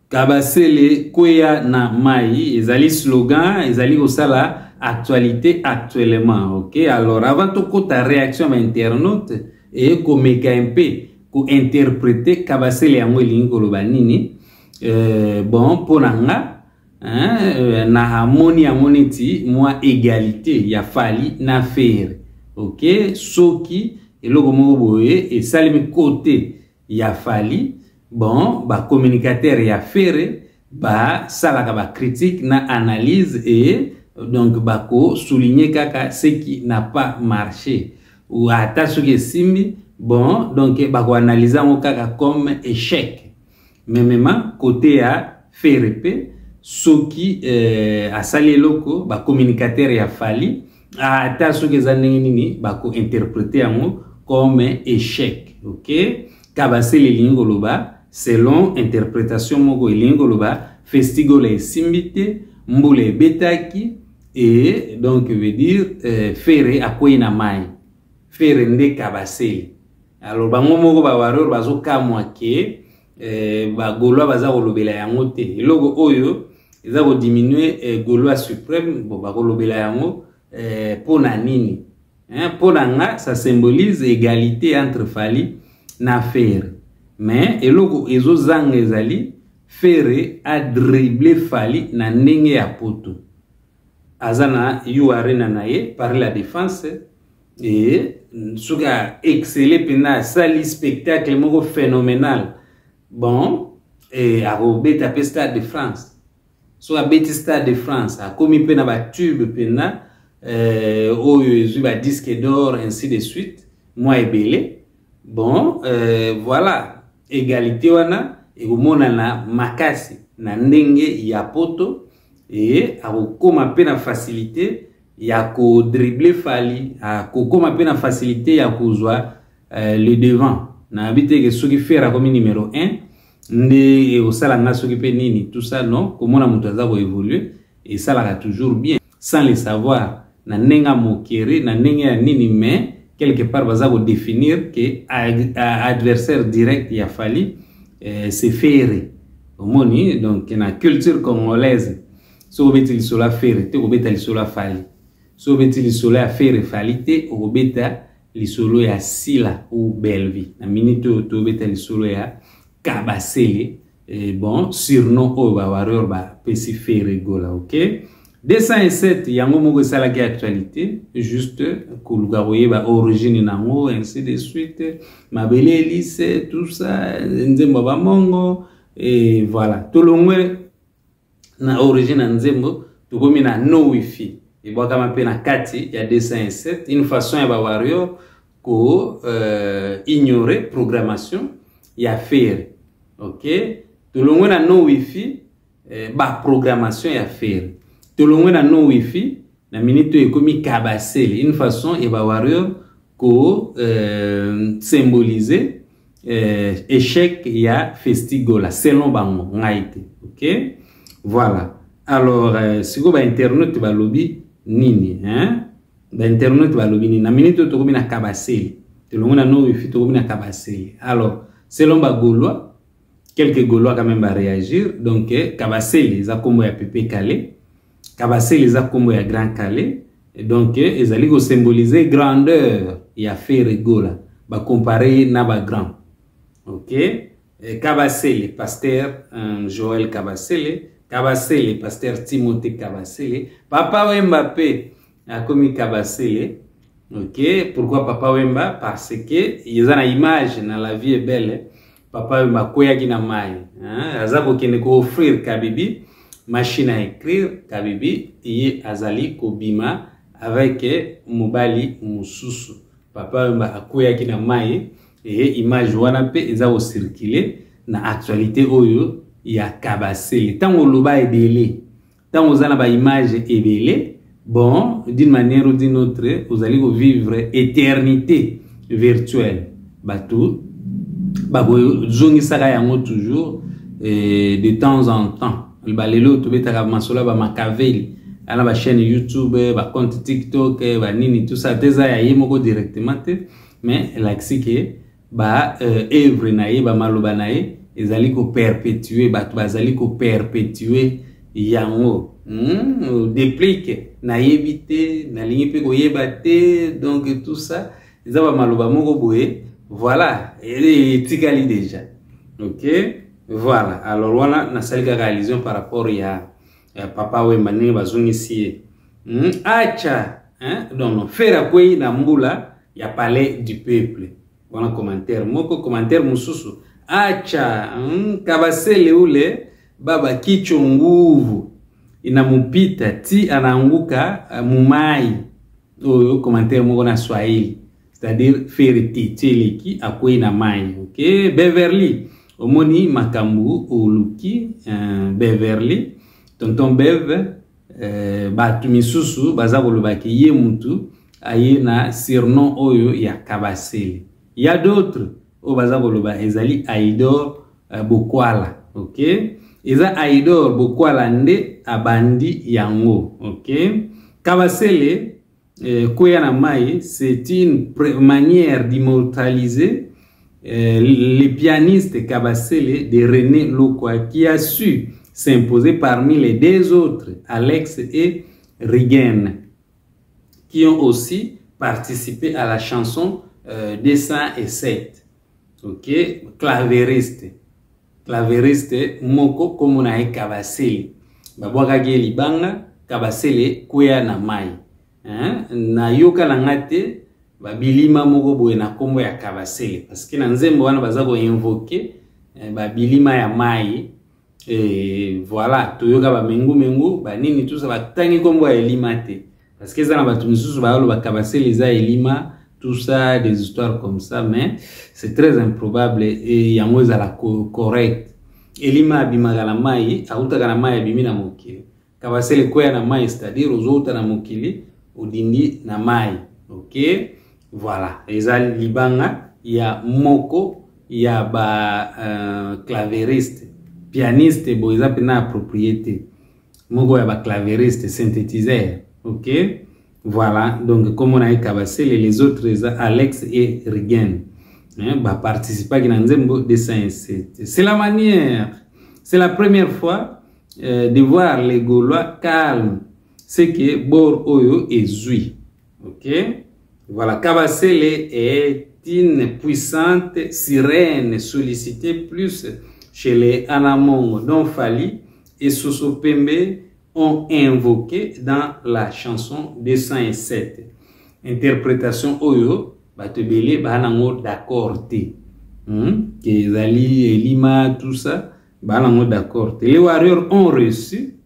Kabasele kweya na mai ezali slogan ezali kosala actualité actuellement. Ok, alors avant tokota réaction ya bainternaute eye komeka mpe kointerprete kabasele yango elingi koloba nini. Bon, mpo na nga hein, namoni yango neti mwa égalité ya Fally na Ferre. Ok, soki eloko moko boye esalemi kote ya Fally, bon, bacommunicateur ya Ferre basalaka bacritique na analyse et donc bakosouligne kaka ce qui n'a pas marché, ou ata soki esimbi, bon, donc bakoanalyse yango kaka comme échec. Memema côté ya Ferre mpe soki asali eloko, bacommunicateur ya Fally, ata soki eza ndenge nini, bakointerprete yango comme échec. Ok, kabasele elingi koloba, selon interprétation moko, elingi koloba Festigola esimbi te, mbula ebetaki et donc veut dire Ferre akwei na mai, Ferre nde kabasele. Alors bango moko bawarrior bazokamwa ke bagaulois baza kolobela yango te. Eloko oyo eza kodiminue Gaulois suprême, bon, bakolobela yango mpo na nini? Mpo na nga, ça symbolise égalité entre Fally na Ferre, mais eloko ezozanga ezali Ferre adrible Fally na ndenge ya poto. Aza na U Arena na ye par la Défense e soki aexcelle mpenza, asali spectacle moko phénoménal, bon, e akobeta mpe Stade de France. Soki abeti Stade de France, akomi mpe na batube mpenza oyo ezwi badisque d'or, ainsi de suite, mwa ebele. Bon, voilà, égalité wana ekomonana makasi na ndenge ya poto e akokóma mpe na facilité ya kodrible Fally, akokóma mpe na facilité ya kozwa le devant. Nayebi te ke soki Ferre akomi numéro 1 nde ekosala nga soki mpe nini, tout ça, non. Komona moto aza koévolue esalaka toujours bien, sans le savoir, na ndenge ya mokere, na ndenge ya nini, mais quelque part baza kodéfinir ke adversaire direct ya Fally c'est Ferre. Omoni, donc na culture congolaise, soki obeti lisolo ya Ferre te, okobeta lisolo ya Fally. Soki obeti lisolo ya Ferre, Fally te, okobeta lisolo ya Sila ou Belvi. Na minute oyo tobeta lisolo ya kabasele, bon, surnom oyo bawarrior bapesi Ferre Gola. Ok, 207 yango moko esalaki actualité, juste koluka koyeba origine nango, ainsi de suite, mabele elise, tout ça, nzembo ya bamongo et voilà. Tolongwe na origine ya nzembo, tokomi na no wifi ebwakama mpe na kati ya 207, une façon ya bawarrior ko ignorer programmation ya Ferre. Ok, tolongwe na no wifi, baprogrammation ya Ferre. Tolongwe na no wifi, na minute oyo ekomi kabasele, une façon ya bawarrior ko symboliser échec ya Festigola selon bango, ngai te. Ok, voilà. Alors sikoyo bainternaute balobi nini, hein? Bainternaute balobi nini? Na minute oyo tokomi na kabasele, tolongwe na no wifi, tokomi na kabasele. Alors selon bagaulois, quelques Gaulois quand même baréagir. Donc kabasele eza nkombo ya Pepe Kale, kabasele eza nkombo ya Grand Kale, donc ezali kosymbolize grandeur ya Ferre Gola, bacompare na bagrand. Ok, Kabasele pasteur Joël Kabasele, Kabasele pasteur Timothée Kabasele, Papa Wemba mpe akomi kabasele. Ok, pourquoi Papa Wemba? Parce que eza na image na La Vie est belle, Papa Wemba akweyaki na mai, aza kokende kooffrir Kabibi machine à écrire. Kabibi ye azali kobima avec mobali mosusu, Papa Wemba akweyaki na mai e image wana mpe eza kocircule na actualité oyo ya kabasele. Ntango oloba ebele, ntango oza na baimage ebele, bon, d'une manière ou d'une autre ozali kovivre éternité virtuelle. Bato bakozongisaka yango toujours de temps en temps. Balelo tobetaka masolo ya bamakaveli ana bachaîne YouTube, bacompte TikTok, banini, tout ça te, eza ya ye moko directement te, mais elakisi ke ba œuvre na ye, bamaloba na ye. Ezali ko perpétuer, bato bazali ko perpétuer yango. Déplique nayebi te, nalingi mpe koyeba te. Donc tout ça eza bamaloba moko boye, voilà, etikali déjà. Ok, voilà. Alors wana nasali kaka allusion par rapport ya Papa Wemba, ndenge bazongisi ye. Acha, hein? Non, non, Ferre akwei na mbula ya Palais du Peuple. Wana commentaire moko. Commentaire mosusu: acha, Kabasele ule baba kicho nguvu inamupita ti anaanguka mumai. Oyo commentaire moko na Swahili, c'est-à-dire Ferre ti ti eleki, akwei na mai. Ok, Beverly, omoni makambo oluki. Beverly, tonton Bev, bato misusu baza kolobaki ye mutu aye na surnom oyo ya Kabasele. Ya d'autres oyo baza koloba ezali Aidor Bokwala. Ok, eza Aidor Bokwala nde abandi yango. Ok, Kabasele kweya na mai, c'est une manière d'immortaliser le pianiste Kabasele de René Lokwa, qui a su s'imposer parmi les deux autres, Alex et Rigen, qui ont aussi participé à la chanson 207. Ok, clavériste. Clavériste moko kombo na ye Kabasele. Babwakaki ye libanga, Kabasele kweya na mai. Hein? Nayoka na nga te babilima moko boye na kombo ya Kabasele, parce que na nzembo wana baza koinvoquer babilima ya mai. Et voilà, toyoka bamengumengu banini, tout ça, batangi kombo ya elima te, parce que eza na bato misusu bayoloba Kabasele eza elima, tout ça, des histoires comme ça, mais c'est très improbable et yango ezala correct. Elima abimaka na mai, autaka na mai, abimi na mokili. Kabasele kweya na mai, c'est-à-dire ozouta na mokili, odindi na mai. Ok, voilà, eza libanga ya moko ya ba clavériste, pianiste boye, eza mpena approprié te, moko ya baclavériste, synthétiseur. Ok, voilà. Donc kombo na ye Kabasele, les autres eza Alex et Rigen, hein, baparticipaki na nzembo 207. C'est la manière, c'est la première fois de voir les Gaulois calmes, c'est que bor oyo ezwi. Ok, voilà. Kabasele est une puissante sirène sollicitée plus chez les Anamongo, dont Fally et Soso Pembe ont invoqué dans la chanson 207. Interprétation oyo bato ebele baa nango d'accord te, Ke ezali elima, tout ça, baa nango d'accord te. Les Warriors ont reçu,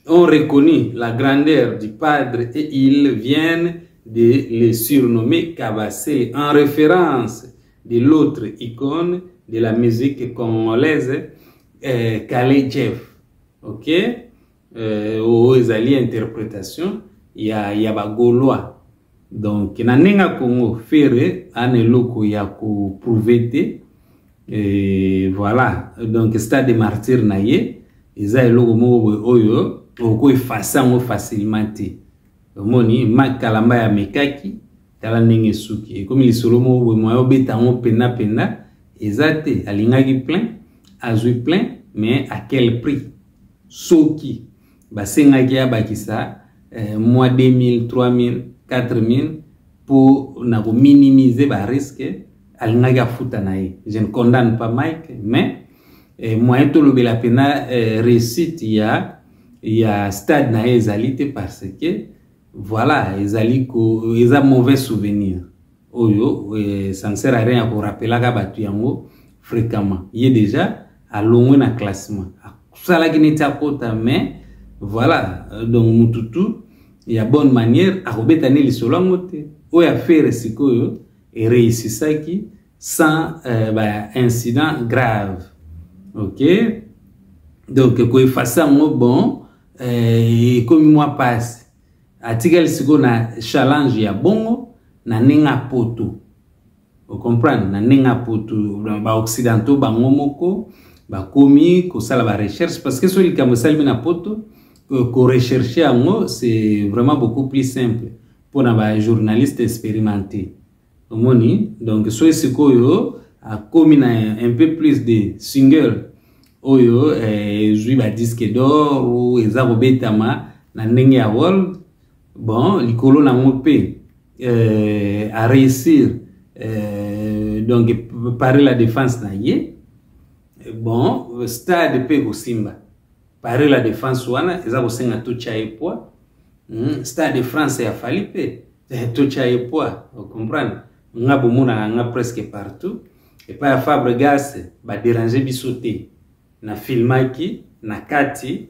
ont reconnu la grandeur du padre et ils viennent de le surnommer Kabasele en référence de l'autre icône de la musique congolaise, Kale Jeff. Ok, oyo ezali interprétation ya bagaulois. Donc na ndenge ya Congo, Ferre ana eloko ya koprouver te. Et voilà, donc Stade de Martyr na ye eza eloko moko boye oyo okoeffacer yango facilement te. Omoni makalamba ya mekaki, tala ndenge esuki, ekomi lisolo moko boye, moya obeta yango penda penda eza te. Alingaki plein, azwi plein, mais à quel prix? Soki basengaki abakisa mwa 2000, 3000, 4000 mpo na kominimiser barisque, alingaki afuta na ye. Je ne condamne pas Mike, mais moyen tolobela mpena réussite ya stade na ye ezali te, parce que voilà, ezali ko eza mauvais souvenir oyo ça ne sert à rien ya korappelaka bato yango fréquemment. Ye déjà alongwe na classement, asalaki neti akota, mais voilà. Donc mututu ya bonne manière akobeta ne lisolo yango te. Oyo affaire sikoyo eréussisaki sans ba incident grave. Ok, donc koeffacer yango, bon, ekomi mwa pasi. Atikali sikoyo na challenge ya bongo na ndenge ya poto, ocomprendre, na ndenge ya poto, baoccidentaux bango moko bakomi kosala barecherche, parce que soki likambo esalemi na poto, korecherche yango c'est vraiment beaucoup plus simple mpona bajournaliste expérimenté. Omoni, donc soki sikoyo Akomi na un peu plus de single oyo ezwi ba disque d'or ou eza kobetama na ndenge ya world. Bon, likolo nango mpe a réussir donc Paris La Défense na ye. Bon, stade mpe kosimba Paris La Défense wana eza kosenga totya ye poids. Stade de France ya Fally mpe totya ye poids. Ocomprendre nga, bomonaka nga presque partout epai ya Fabregas, badéranger biso te. Na filmaki na kati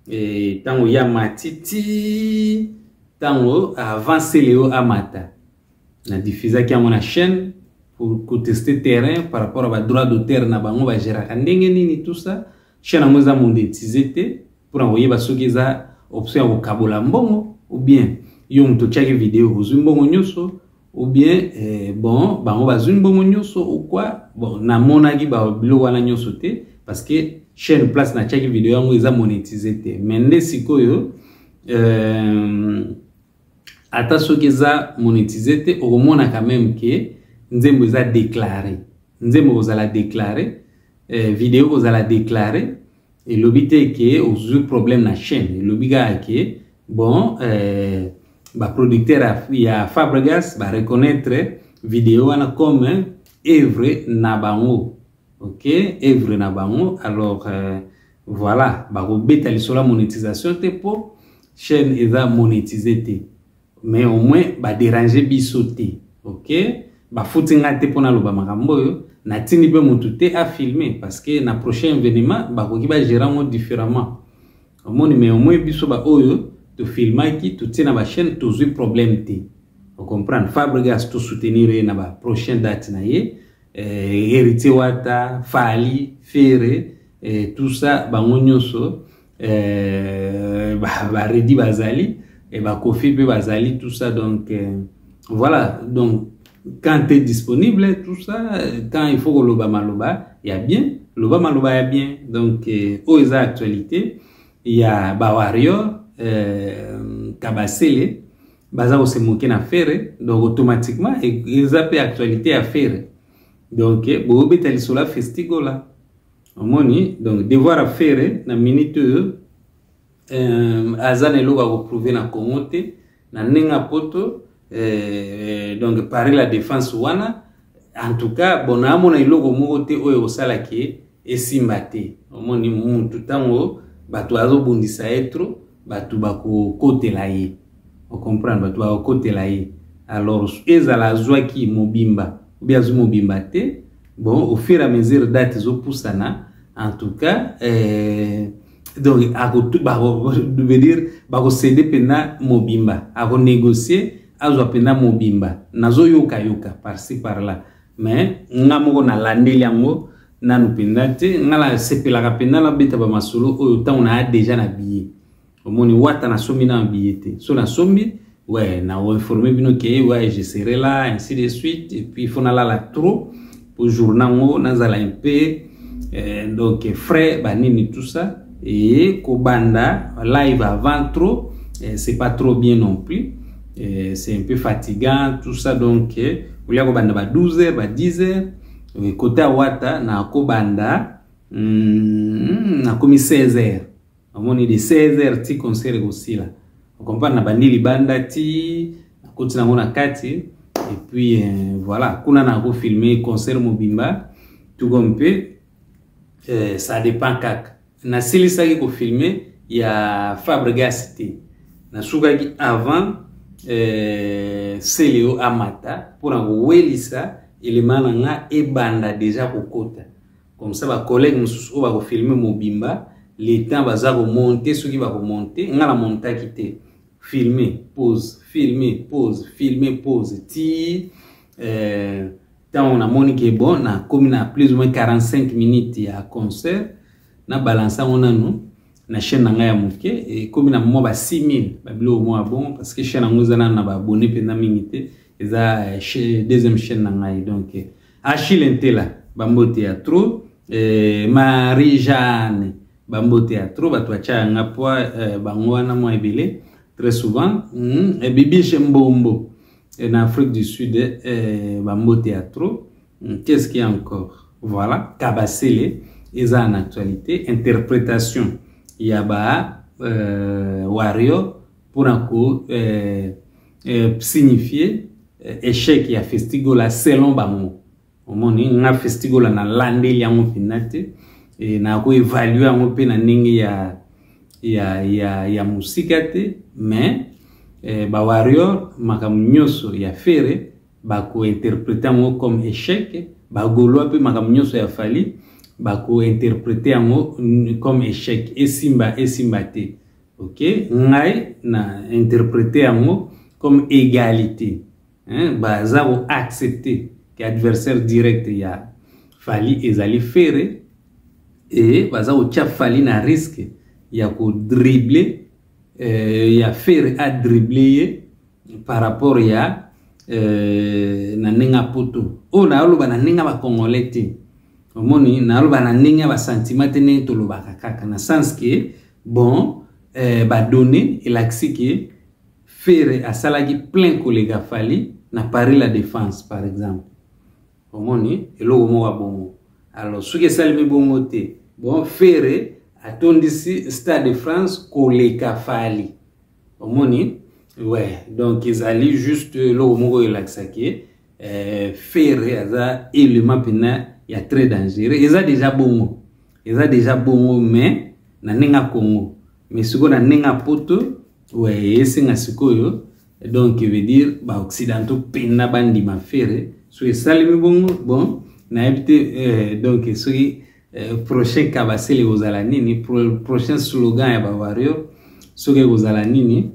ntango ya mati ti ntango avant Celeo amata, na diffusaki yango na chaîne pour kotester terrain par rapport à badroit d'auteur na bango, bagéraka ndenge nini, tout ça. Chaîne yango eza monétisé te, mpona koyeba soki eza option ya kokabola mbongo ou bien yo moto otiaki video ozwi mbongo nyonso ou bien bon, bango bazwi mbongo nyonso ou quoi. Bon, namonaki biloko wana nyonso te parce que chaîne place natiaki video yango eza monétisé te. Mais nde sikoyo ata soki eza monétisé te, okomona quand même ke nzembo eza déclaré, nzembo kozala déclaré, video kozala déclaré elobi te ke ozwi problème na chaîne. Elobi kaka ke bon, baproducteur ya Fabregas bareconnaître video wana comme œuvre na bango. Ok, œuvre na bango. Alors voilà, bakobeta lisolo ya monétisation te mpo chaîne eza monétisé te, mais au moins badéranger biso te. Ok, bafuti nga te mpo naloba makambo oyo, natindi mpe motu te afilme parce que na prochain événement bakoki bagérer yango différemment, omoni. Mais au moins biso baoyo tofilmaki, totie na bachaîne, tozwi problème te. Ocomprendre, Fabregas tosoutenir ye na baprochaine date na ye, Héritier Wata, Fally, Ferre, tout ça, bango nyonso baredi ba bazali, bakofi mpe bazali, tout ça. Donc voilà, donc quand tu es disponible, tout ça, quand il faut koloba maloba ya bien, loba maloba ya bien. Donc oyo eza actualité ya bawarrior Kabasele baza kose moquer na Ferre. Donc automatiquement eza mpe actualité ya Ferre. Donc boobeta lisolo ya Festigola, omoni. Donc devoir ya Ferre na minute oyo, aza na eloko ya koprouver na Congo te, na ndenge ya poto. Donc Paris La Défense wana, en tout cas, bon, naamona eloko moko te oyo ekosalaki esimba te. Omoni mutu, ntango bato azobundisa ye trop, bato bakokotela ye. Ocomprendre, bato bakokotela ye. Alors ezala azwaki mobimba obi azwi mobimba te, bon, au fur et à mesure date ezopusana, en tout cas donc veut dire bakocéder mpenza mobimba, akonégocier azwa mpenza mobimba. Nazoyokayoka par-ci par-là, mais nga moko nalandeli yango nanu mpenza te. Nga nasepelaka mpenza nabeta bamasolo oyo ntango naya déjà na billet. Omoni, Wata nasombi na billet te. So nasombi, ouais, na informer bino ke ouais, je serai là, ainsi de suite. Et puis il faut nalala trop po jour nango nazala un peu donc frais banini, tout ça. Et kobanda live avant trop, c'est pas trop bien non plus, c'est un peu fatigant, tout ça. Donc olia kobanda ba 12 heures, ba 10 heures. Côté ya Wata na kobanda nakomi 16 heures. Omoni, de 16 heures ti concert ekosila. Okomprendre, na bandi libanda ti nakoti nango na kati. Et puis voilà, kuna nakofilme concert mobimba tuko mpe ça dépend kaka. Nasilisaki kofilme ya Fabregas te, nasukaki avant Celeo amata mpona kowelisa elema na nga ebanda déjà kokota. Comme ça bacollègue mosusu oyo bakofilme mobimba, le temps baza komonter, soki bakomonter, nga na montaki te. Filmer, pause, filmer, pause, filmer, pause, ti ntango namoni ke bon, nakomi na plus ou moins 45 minutes ya concert. Na balance yango nanu na chaîne na ngai ya moke, ekomi na mwa ba 6000 babiloko mwa bon, parce que chaîne yango eza nanu na baabonné mpenza mingi te, eza deuxième chaîne na ngai. Donc Achille Ntela, bambote ya trop. Marie Jeanne, bambote ya trop. Bato batya yanga poa bango wana mwa ebele très souvent. Bibiche Mbombo na Afrique du Sud, bambote ya trop. Qu'est-ce qu'il y a encore? Voilà, Kabasele eza en actualité, interprétation ya ba warrior mpona ko signifier échec ya Festigola selon bango. Omoni nga Festigola nalandeli yango mpenza te, e, nakoévaluer yango mpe na ndenge ya mosika te, mais bawarrior, makambo nyonso ya Ferre bakointerpréter yango comme échec, bagaulois mpe makambo nyonso ya Fally bakointerpréter yango comme échec, esimba esimba te. Ok, ngai na interpréter yango comme égalité, hein, baza koaccepter ke adversaire direct ya Fally ezali Ferre e baza kotia Fally na risque ya kodribbler, ya Ferre adribbler ye par rapport ya na ndenge ya poto oyo. Nayoloba na ndenge ya bacongolais te, omoni, nayoloba na ndenge ya basentiment te, ndenge tolobaka kaka na sens ke bon, badonnées elakisi ke Ferre asalaki plein koleka Fally na Paris La Défense par exemple. Omoni, eloko moko ya bongo. Alors soki esalemi bongo te, bon, Ferre atondisi Stade de France koleka Fally, omoni. Ouais, donc ezali juste eloko moko oyo elakisaki Ferre aza élément mpenza ya très dangereux. Eza déjà bongo, eza déjà bongo, mais na ndenge ya Congo, mais sikoyo na ndenge ya poto, ouais, esenga sikoyo, donc veut dire baoccidentaux mpenza bandima Ferre. So esalemi bongo, bon, nayebi te, donc soki prochain Kabasele ekozala nini, prochain slogan ya bawarrior soki ekozala nini.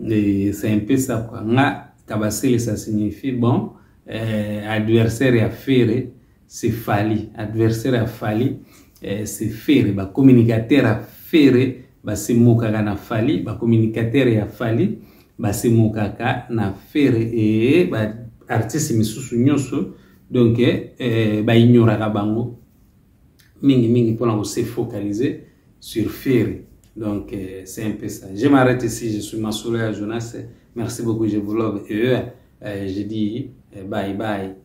C'est un peu ça quoi. Nga Kabasele, ça signifie bon, adversaire ya Ferre c'est Fally, adversaire ya Fally c'est Ferre. Bacommunicateur ya Ferre basemokaka na Fally, bacommunicateur ya Fally basemokaka na Ferre, e baartiste misusu nyonso donc baignoraka bango mingimingi mpona kose focaliser sur Ferre. Donc c'est un peu ça. Je m'arrête ici. Je suis Masolo ya Jonas. Merci beaucoup, je vous love et je dis bye bye.